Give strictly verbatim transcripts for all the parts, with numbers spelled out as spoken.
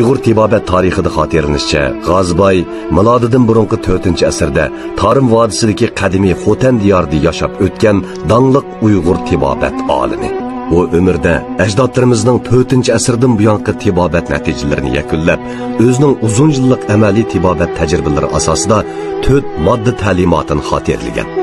ئۇيغۇر تېبابەت تارىخىدا خاتىرىلىنىشىچە، غازىباي مىلادىدىن بۇرۇنقى تۆتىنچى ئەسىردە تارىم ۋادىسىدىكى قەدىمىي خوتەن دىيارىدا ياشاپ ئۆتكەن داڭلىق ئۇيغۇر تېبابەت ئالىمى. ئۇ ئۆمرىدە ئەجدادلىرىمىزنىڭ تۆتىنچى ئەسىردىن بۇيانقى تېبابەت نەتىجىلىرىنى يەكۈنلەپ، ئۆزىنىڭ ئۇزۇن يىللىق ئەمەلىي تېبابەت تەجرىبىلىرى ئاساسىدا تۆت ماددا تەلىماتىنى خاتىرىلىگەن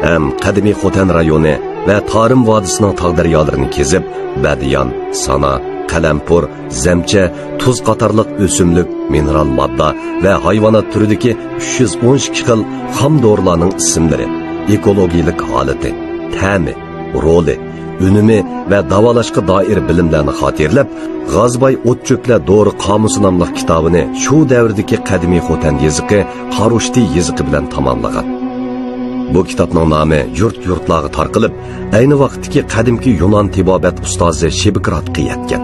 ھەم قەدىمىي خوتەن رايونى ۋە تارىم ۋادىسىنىڭ تاغ دەريالىرىنى كېزىپ، بەدىيان، سانا، قەلەمپۇر، زەمچە، تۇز قاتارلىق ئۆسۈملۈك، مىنېرال ماددا ۋە ھايۋانات تۈرىدىكى ئۈچ يۈز ئون ئىككى خىل خام دورىلارنىڭ ئىسىملىرى، ئېكولوگىيىلىك ھالىتى، تەمى، رولى، ئۈنۈمى ۋە داۋالاشقا دائىر بىلىملەرنى خاتىرىلەپ، غازىباي ئوت-چۆپلەر دورا قامۇسى ناملىق كىتابىنى شۇ دەۋردىكى قەدىمىي خوتەن يېزىقى، قارۇشتى يېزىقى بىلەن تاماملىغان. بۇ كىتابنىڭ نامى يۇرت-يۇرتلارغا تارقىلىپ، ئەينى ۋاقىتتىكى قەدىمكى يۇنان تېبابەت ئۇستازى شىبىكراتقا يەتكەن.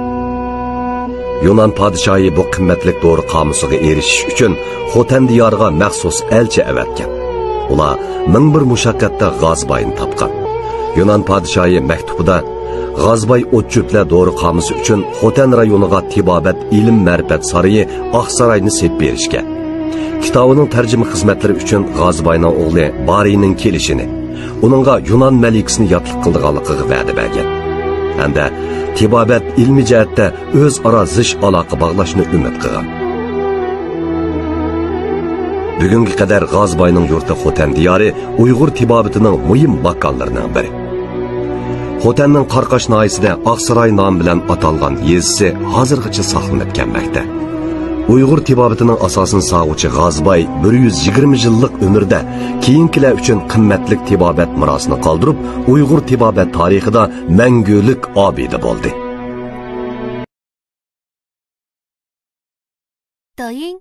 يۇنان پادىشاھى بۇ قىممەتلىك دورا قامۇسىغا ئېرىشىش ئۈچۈن خوتەن دىيارىغا مەخسۇس ئەلچى ئەۋەتكەن. ئۇلار مىڭ بىر مۇشەققەتتە غازىباينى تاپقان. يۇنان پادىشاھى مەكتۇبىدا غازىباي ئوت-چۆپلەر دورا قامۇسى ئۈچۈن خوتەن رايونىغا تېبابەت ئىلىم-مەرىپەت سارىيى ئاقساراينى سېلىپ بېرىشكە، كىتابىنىڭ تەرجىمە خىزمەتلىرى ئۈچۈن غازىباينىڭ ئوغلى بارىنىڭ كېلىشىنى، ئۇنىڭغا يۇنان مەلىكىسىنى ياتلىق قىلىدىغانلىقىغا ۋەدە بەرگەن ھەمدە تېبابەت ئىلمىي جەھەتتە ئۆزئارا زىچ ئالاقە باغلاشنى ئۈمىد قىلغان. بۈگۈنگە قەدەر غازىباينىڭ يۇرتى خوتەن دىيارى ئۇيغۇر تېبابىتىنىڭ مۇھىم ماكانلىرىنىڭ بىرى. خوتەننىڭ قاراقاش ناھىيەسىدە ئاقساراي نامى بىلەن ئاتالغان يېزىسى ھازىرغىچە ساقلىنىپ كەلمەكتە. ئۇيغۇر تېبابىتىنىڭ ئاساسىنى سالغۇچى غازىباي بىر يۈز يىگىرمە يىللىق ئۆمرىدە كېيىنكىلەر ئۈچۈن قىممەتلىك تېبابەت مىراسىنى قالدۇرۇپ، ئۇيغۇر تېبابەت تارىخىدا مەڭگۈلۈك ئابىدە بولدى. 抖音、